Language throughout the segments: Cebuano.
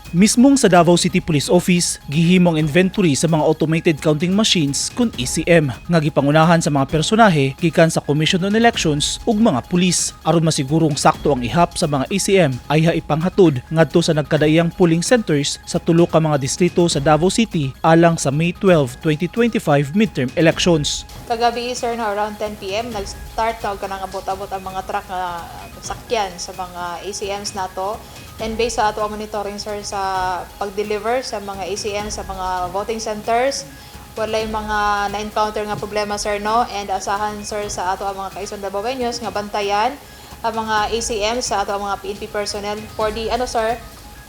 Mismong sa Davao City Police Office, gihimo ang inventory sa mga automated counting machines kon ACM nga gipangunahan sa mga personahe gikan sa Commission on Elections ug mga pulis aron masigurong sakto ang ihap sa mga ACM ayha ipanghatod ngadto sa nagkadaiyang polling centers sa tulo ka mga distrito sa Davao City alang sa May 12, 2025 midterm elections. Kagabi, sir, no, around 10 p.m., nag-start na og kanang abot-abot ang mga truck nga sakyan sa mga ACMs nato. And based sa ato ang monitoring, sir, sa pag-deliver sa mga ACMs sa mga voting centers, walay mga na-encounter nga problema, sir, no? And asahan, sir, sa ato ang mga kaison Davaoeños nga bantayan ang mga ACMs sa ato ang mga PNP personnel for the ano, sir,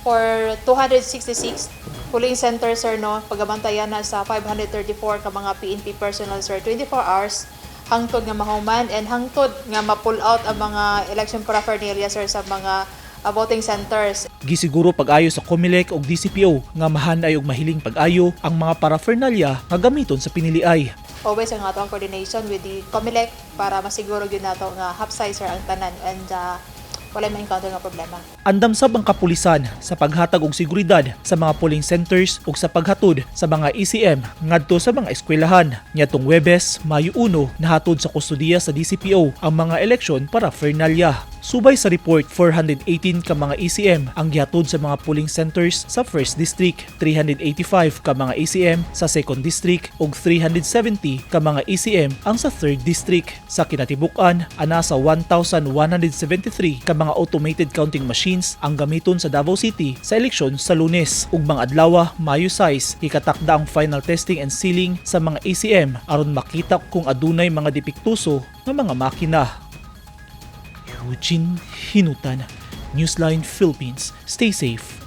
for 266 polling center, sir, no, pagabantayan na sa 534 ka mga PNP personnel, sir, 24 hours hangtod nga mahuman and hangtod nga ma-pull out ang mga election paraphernalia, sir, sa mga voting centers. Gisiguro pag-ayo sa COMELEC ug DCPO nga mahanay og mahiling pag-ayo ang mga paraphernalia nga gamiton sa piniliay. Always ang ato ang coordination with the COMELEC para masiguro gyud nato nga half size, sir, ang tanan and walay ma-encounter nga problema. Andam sab ang kapulisan sa paghatag og seguridad sa mga polling centers ug sa paghatod sa mga ACM ngadto sa mga eskwelahan. Niadtong Webes, Mayo 1, nahatod sa kustodiya sa DCPO ang mga eleksyon paraphernalia. Subay sa report, 418 ka mga ACM ang gihatod sa mga polling centers sa 1st District, 385 ka mga ACM sa 2nd District ug 370 ka mga ACM ang sa 3rd District. Sa kinatibuk-an, ana sa 1,173 ka mga automated counting machines ang gamiton sa Davao City sa eleksyon sa Lunes. Ug mga adlaw, Mayo 6, ikatakda ang final testing and sealing sa mga ACM aron makita kung adunay mga depektuso nga mga makina. Eugene Hinutan, Newsline Philippines. Stay safe.